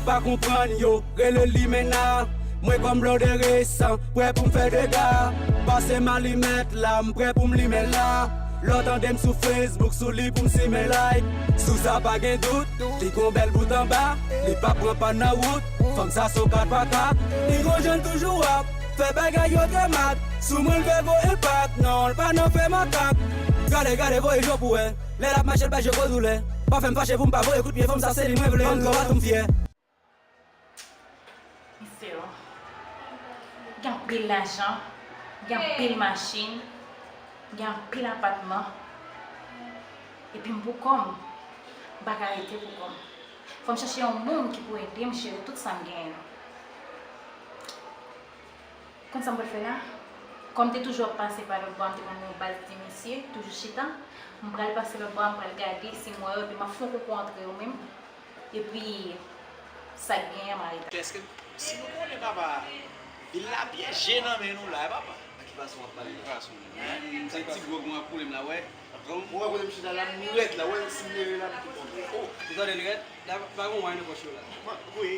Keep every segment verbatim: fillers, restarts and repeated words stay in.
Pa konprann yo, rele limena. Mwen kòm blòdè resan, prè pou m fè dega. Pase m alimèt la, m prè pou m limen la. Lè w tande m sou Facebook, sou li pou m simen like. Sou sa pa gen dout, li gon bèl bout anba. Li pa pran pa nan wout, fanm sa se yon kat pa kat. Li gon jan toujou ap fè bagay yo trè mat. Sou mwen l fè gwo enpak, non, l pa nan fè makak. Gade, gade, voye je w pou wè. Lè l ap mache, l bay je gwo doulè. Pa fè m fache pou m pa voye kout pye, fanm sa se li mwen vle. Fanm twò tou m fyè. Misye, gen anpil lajan, gen anpil machin, gen anpil apatman. Epi m pou kò m, m pa ka rete pou kò m. Fò m chèche yon moun ki pou ede m jere tout sa m genyen yo. Konn sa m pral fè la? Kòm m te toujou ap pase pa lòt bò a, m te konn gen yon baz de misye, toujou chita. M pral pase lòt bò a, m pral gade si m wè yo, epi m ap fè yon koukou antre yo menm. Epi, sa k genyen, m ale. Èske, si nou konnen, papa, vil la pyeje nan men nou la, papa. Nan ki fason w ap pale la? Ki fason? Hein? Sa ti gwòg mwen ap koule m la, wè. Ou wè kote m chita la, m rèd la, ou wè si m leve la, m tou tonbe. Oh, ou tande l rèd? La, pa gon wany nan pòch yo la. Wi,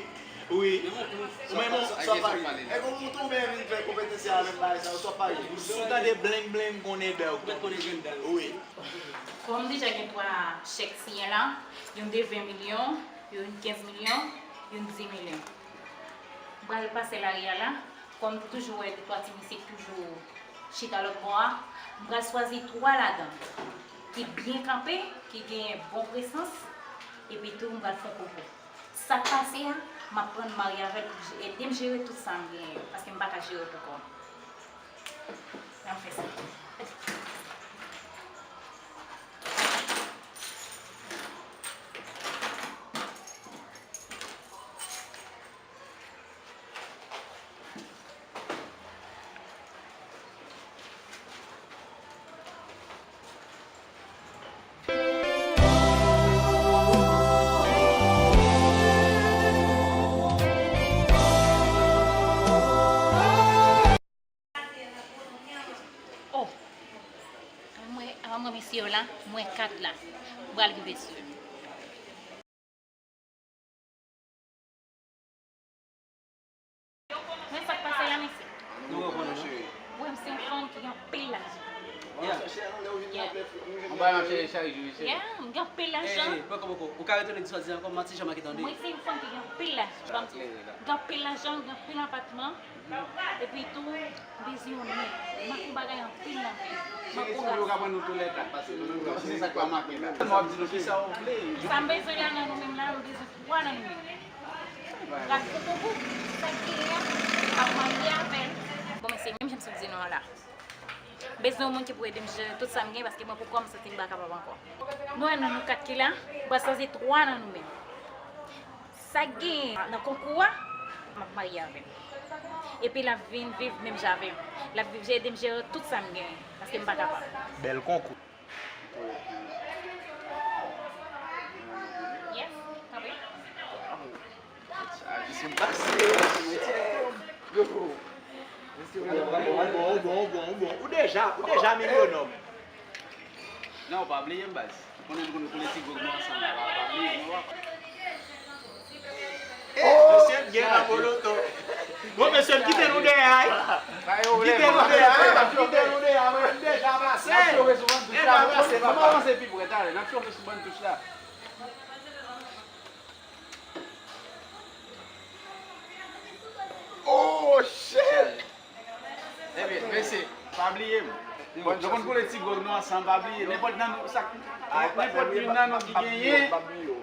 wi. Men bon, bon. Ou menm, sa w ap pale la? Èske w monte ou byen vin fè konpetansi avè m bagay sa yo, sa w ap pale? Si w tande bleng, bleng, konnen dan w. Ou mèt konnen grenn dan w. Wi. Kòm m deja gen twa chèk siyen la, youn de ven milyon, youn kenz milyon, youn di milyon. M pral pase lari a la, kòm m toujou wè de twa ti mesye k toujou chita lòt bò a, m pral chwazi twa ladan ki byen kanpe, ki gen bon presans, epi tou m pral fè yon koukou. Sa k pase a, m ap pran m marye avè l pou ede m jere tout sa m genyen yo, paske m pa ka jere pou kò m. Ann fè sa. Oh! Mwen, avan mwen mesye yo la, mwen kat la. M pral rive sou yo. Men sa k pase la, mesye. Nou reponn, non? Wi, m se yon fanm ki gen anpil lajan. Yeah. Yeah. Anba yon cheri chak jou, cheri. Yeah, m gen anpil lajan. Ey, poko, poko. Ou ka retounen di sa w di ankò, m ti jan manke tande. Mwen se yon fanm ki gen anpil lajan. Ban m di, gen anpil lajan, gen anpil apatman. Epi tou, m bezwen yon nèg. M ap fè bagay anpil nan vi m. M ap fè yon gason. Cheri, si w vle, ou ka pran nou toulède la, paske nou menm, se sa k pa manke la. Sèlman w ap di nou kisa w vle. Sa m bezwen la nan nou menm la, m bezwen twa nan nou menm. Gad pou pou pou, sa k genyen an, m ap marye avè l. Bon, mesye, menm jan m sot di nou an la. M bezwen yon moun ki pou ede m jere tout sa m gen, paske mwen pou kò m santi m pa kapab ankò. Nou wè nan nou kat ki la, m pral chwazi twa nan nou menm. Sa k genyen nan konkou a, m ap marye avè l. Epi l ap vin viv menm jan avè m. L ap vin ede m jere tout sa m genyen, paske m pa kapab. Bèl konkou. Yes, kanpe. Sa di se m pase, yo. Ou bon, ou bon, ou bon, ou bon, ou bon. Ou deja, ou deja milyonè. Non, ou pa bliye m, baz. Konnen nou konn koule ti gwòg nou ansanm la, pa, pa bliye, non, papa. Mesye, m gen nan boloto. Bon, mesye, m kite nou dèyè, ay. Kite nou dèyè, ay. Kite nou dèyè, mwen, m deja pase. Deja pase, papa. N ap avanse pi pre, talè. N ap chofe sou bann touch la. Oh, shit! Ebyen, mesye, pa bliye m. Nou konn koule ti gwòg nou ansanm, pa bliye. Nenpòt nan nou, sa, nenpòt youn nan nou ki genyen,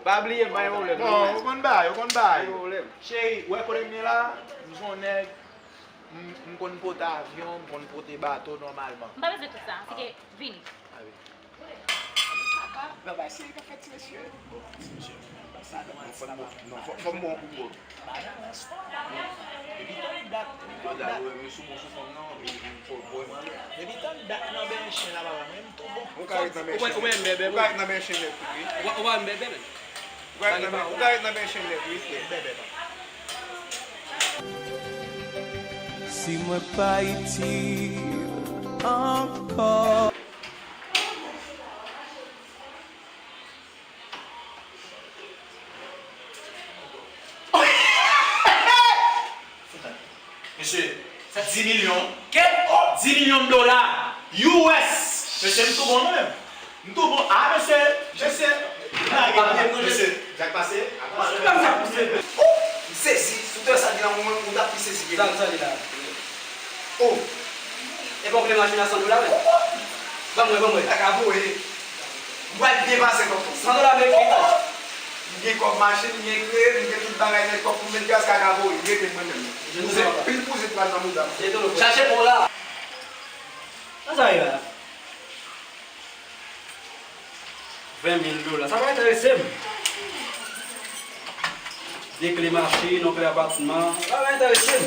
pa bliye m, pa gen pwoblèm. Non, ou konn bay, ou konn bay. Pa gen pwoblèm. Cheri, ou wè kote m ye la, m se yon nèg, m, m konn pote avyon, m konn pote bato nòmalman. M pa bezwen tout sa, se ke vini. Papa, nan bay serye k ap fèt ti mesye. Ti mesye, non, non, fò, fò m bon pou bon. Depi tann dat, depi tann dat. Depi tann dat nan benyen chen la, papa, men m tou bon. Ou ka ret nan benyen chen nèt. Ou pa, ou pa menm bèbè, ou pa ret nan benyen chen nèt tou, wi. Ou pa, ou pa menm bèbè, men. Ou ka ret nan benyen chen nèt, wi, frè. Bèbè, papa. Si mwen pa itil ankò. Mesye, dis milyon. Kè? Oh, dis milyon dola U S. Mesye, m tou bon mwen menm. M tou bon. Ah, mesye, mesye. Mesye, Jack pase. Oh, m sezi. Si w te wè sa ki nan mwen, ou t ap pi sezi ke mwen. Sa, sa li la. Oh. E pa w kle machin a san dola, men? Ban mwen, ban mwen. Sa ka voye. M pral byen pase, tonton. San dola ameriken, non? M gen kòb machin, m gen kle, m gen tout bagay, men kòb pou m met gaz ka ka voye. Rete mwen menm. Poze, pil poze pral nan mouda m. Chache pa w la. Sa sa ye la? Ven mil dola. Sa pa enterese m. De kle machin, yon kle apatman. Sa pa enterese m.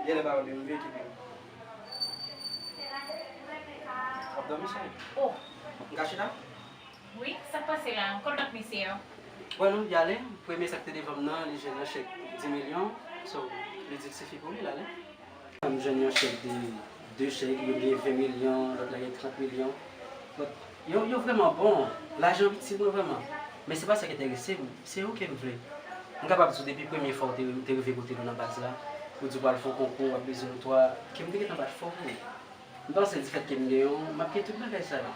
Genlè pa wè m veye ki pou. W ap dòmi, cheri? Oh. M ka chita? Wi, sa k pase la? Kote lòt mesye yo? Bon, nou, y ale. Premye sa k te devan m nan, li jwenn yon chèk dis milyon. So, li di l sifi pou li, l ale. M jwenn yon chèk de, de chèk, youn gen ven milyon, lòt la gen trant milyon. But, yo, yo vrèman bon. Lajan itil mwen vrèman. Men se pa sa k enterese m. Se ou ke m vle. M kapab di w depi premye fwa w te, te rive kote nou nan baz la, ou di w pral fè yon konkou, w ap bezwen nou twa, ke m te gentan bat fò pou ou. M panse difèt ke m gen w, m ap gen tout bagay sa yo.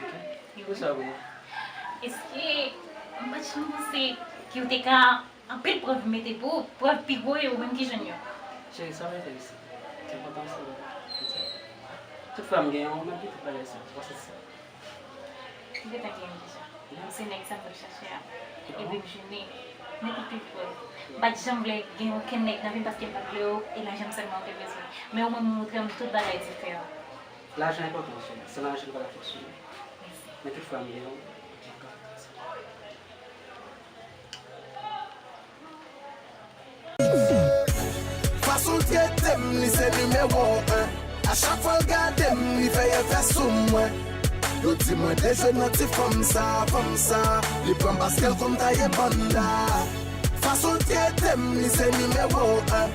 Ok? Pou sa, wi. Èske m pa t janm panse ke w te ka anpil prèv mete pou ou, prèv pi gwo e ou menm ki jwenn yo? Cheri, sa pa enterese m. Enpòtan se ou. Tout fwa m gen w, m ap gen tout bagay sa yo. Ou panse se sa? M gentan gen w deja. M se nèg sa m t ap chache a. Epi m jwenn li. Nenpòt ki pwen. M pa t janm vle gen okenn nèg nan vi m paske m pa t vle w, e lajan m sèlman m te bezwen. Men ou menm ou montre m tout bagay diferan. Lajan enpòtan, cheri. San lajan, nou pa ka fonksyone. Mèsi. Men tout fwa m gen w, m ap gen w. Fason l trete m, li se nimewo en. A chak fwa l gade m, li fè efè sou mwen. Yo di mwen dejwe nan ti fanm sa, fanm sa. Li pran m paske l konn taye banda. Fason l trete m, li se nimewo en.